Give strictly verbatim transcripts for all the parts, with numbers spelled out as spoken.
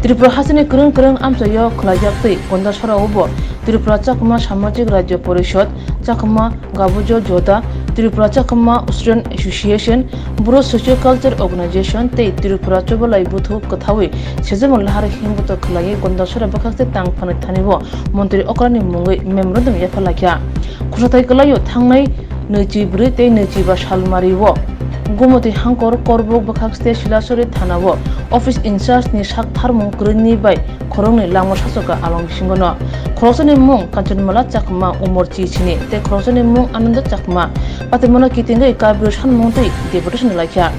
Tripura hasteni kwrwng kwrwng amchaio khwlaijaktwi Gondasora o bo Tripura Chakma Samajik Rajya Porishod, Chakma Gabujo Joda, Tripura Chakma Student Association, Bru Socio Culture Organization tei Tripura Chubalai Buthu kwthawi sejamo lahar himbuto khwlaiwi Gondasora bwkhakte tang phanwi thani o montri okrani mungwi memorandum yapharlaikha. Khwsathai kwlaio thangnai nwichi bwrwi tei nwichi ba salmari o Gumoti Hangkor Korbuk bwkhakte Silasori thana o office incharge ni sak tharmung kwrwini bai khoroknwi langma sachoka along bisingo no. Khoroksani mung Kanchanmala Chakma umor chi sini tei khoroksani mung Ananda Chakma. Patimano kitingwi kabrio sanmung twi deputation laikha.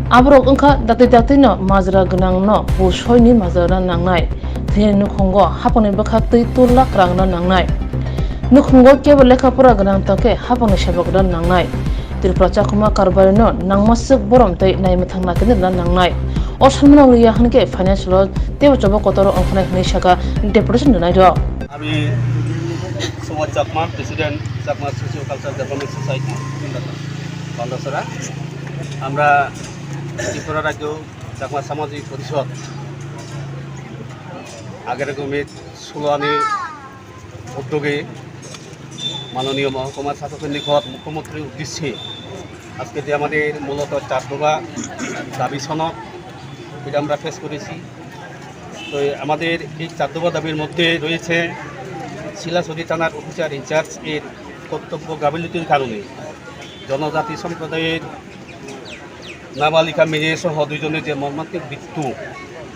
Aborok wngkha dakti dakti no majra gwnang no bo soi ni majra rwna nangnai. Thwini nukhungo hapangni bwkhak twi tur lakh rang rwna nangnai. Nukhungo kebo lekha pora gwnang tongkhe hapangni seba kwrwna nangnai. Tripura Chakma Karbari no nangma swk borom tei naimwthang nakinwi rwna nangnai. O sanmano wngya hwnkhe finance law teibo choba kotor ongkhanai hwnwi sakha deputation rwnairok. আমি Suman Chakma, president Chakma socio culture development society, Bandachhara. আমরা ত্রিপুরা রাজ্য চাকমা সামাজিক পরিষদ আগের কমিটি সুলানি উদ্যোগে মাননীয় মহকুমা শাসকের নিকট মুখ্যমন্ত্রীর উদ্দেশ্যে আজকে যে আমাদের মূলত চার দফা দাবি সনদ, এটা আমরা পেশ করেছি। তো আমাদের এই চার দফা দাবির মধ্যে রয়েছে শিলাছড়ি থানার অফিসার ইনচার্জ এর কর্তব্য গাফিলতির কারণে জনজাতি সম্প্রদায়ের নাবালিকা মেয়ে সহ দুইজনের যে মর্মান্তিক মৃত্যু,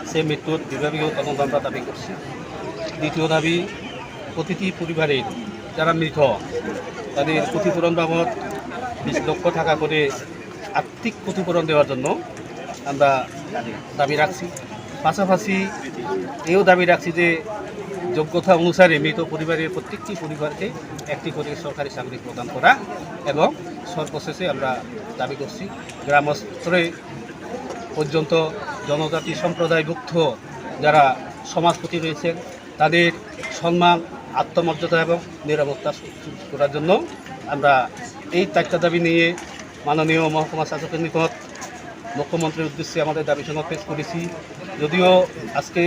সেই মৃত্যুর বিভাগীয় তদন্ত আমরা দাবি করছি। দ্বিতীয় দাবি, প্রতিটি পরিবারের যারা মৃত, তাদের ক্ষতিপূরণ বাবদ বিশ লক্ষ টাকা করে আর্থিক ক্ষতিপূরণ দেওয়ার জন্য আমরা দাবি রাখছি। পাশাপাশি এও দাবি রাখছি যে যোগ্যতা অনুসারে মৃত পরিবারের প্রত্যেকটি পরিবারকে একটি করে সরকারি চাকরি প্রদান করা এবং সর্বশেষে আমরা দাবি করছি গ্রাম স্তরে পর্যন্ত জনজাতি সম্প্রদায়ভুক্ত যারা সমাজপতি রয়েছেন, তাদের সম্মান, আত্মমর্যাদা এবং নিরাপত্তা সুনিশ্চিত করার জন্য আমরা এই চারটা দাবি নিয়ে মাননীয় মহকুমা শাসকের নিকট মুখ্যমন্ত্রীর উদ্দেশ্যে আমাদের দাবি সনদ পেশ করেছি। যদিও আজকে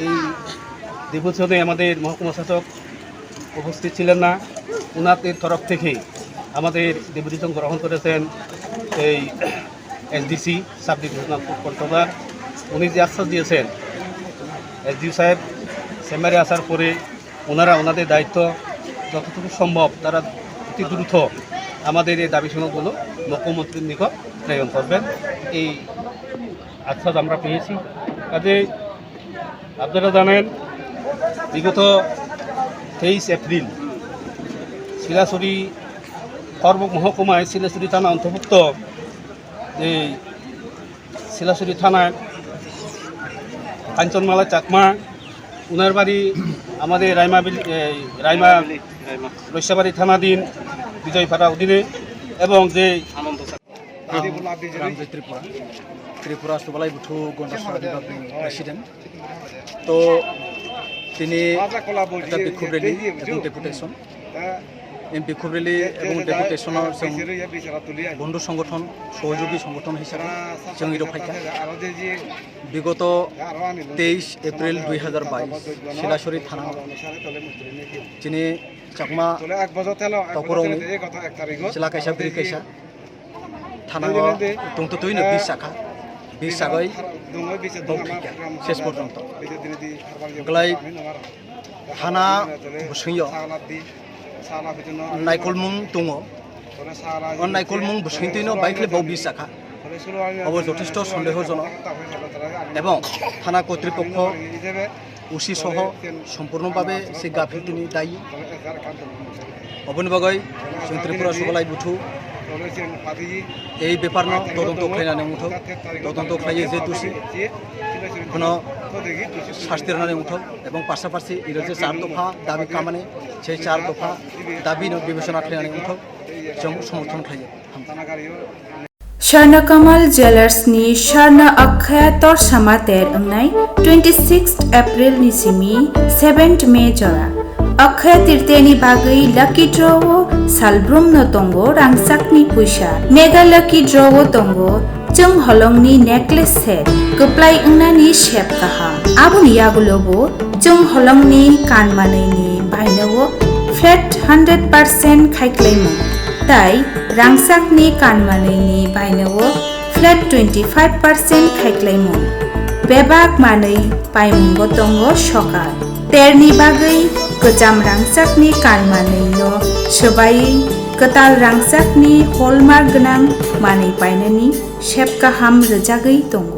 এই ডেপুটেশনে আমাদের মহকুমা শাসক উপস্থিত ছিলেন না, ওনাদের তরফ থেকে আমাদের ডেপুটেশন গ্রহণ করেছেন এই SDC, sub divisional food controller. উনি যে আশ্বাস দিয়েছেন, এসডিও সাহেব চেম্বারে আসার পরে ওনারা ওনাদের দায়িত্ব যতটুকু সম্ভব তারা অতি দ্রুত আমাদের এই দাবি সনদগুলো মুখ্যমন্ত্রীর নিকট প্রেরণ করবেন, এই আশ্বাস আমরা পেয়েছি। কাজেই আপনারা জানেন, বিগত তেইশ এপ্রিল শিলাছড়ি, খড়বুক মহকুমায় শিলাছড়ি থানা অন্তর্ভুক্ত এই শিলাছড়ি থানায় কাঞ্চনমালা চাকমা, উনার বাড়ি আমাদের রাইমা বিল-, এই রাইমা, রৈসাবাড়ি থানাধীন বিজয়পাড়া অধীনে এবং যে আনন্দ রাম, রামজয় ত্রিপুরা, ত্রিপুরা সুবালাই বুথু গণস্বাধীন প্রেসিডেন্ট। তো তিনি একটা বিক্ষোভ র্যালি এবং ডেপুটেশন, এই বিক্ষোভ র্যালি এবং ডেপুটেশনও जों বন্ধু সংগঠন, সহযোগী সংগঠন হিসাবে जों এরো ফাইকা। বিগত তেইশ এপ্রিল দুই হাজার বাইশ শিলাছড়ি থানা, যিনি চাকমা তপরংনি, চেলা kaisa bwrwi kaisa, thanao tongtwtwino bis sakha, bis sagwi bok thwikha ses porjonto. Belai thana bwswngyo naikolmung tongo. O naikolmung bwswngtwino bai khle bo bis sakha. Obo jothesto sondehojonok ebong thana kotripokho usi soho sompurno babe se gafiltini dayi. Oboni bagwi chwng Tripura Subalai Buthu ei beparno todonto khlainani wngthok, todonto khlaiwi je dusi bono sasti rwnani wngthok ebong pasapasi iro je char dopha dabi kamani, sei char dopha dabino bibechona khlainani wngthok, chwng somorthon khlaiyo. Swarna Kamal Jewellers ni Swarna Akshaya Torsama ter wngnai twenty sixth April ni simi seventh May jora. Akshaya Tritiya ni bagwi lucky draw o salbrum no tongo rangchak ni puisa. Mega lucky draw o tongo Chwng holongni necklace set kwplai wngnani sep kaham. Aboni yagulobo chwng holongni kanmanwini baino-o flat hundred percent khaiklaimung, tai rangchakni kanmanwini baino-o flat twenty five percent khaiklaimung. Bebak manwi paimungo tongo sokal. Terni bagwi kwcham rangchakni kanmanwino swbaiwi kwtal rangchakni hallmark gwnang manwi painani sep kaham rwjagwi tongo.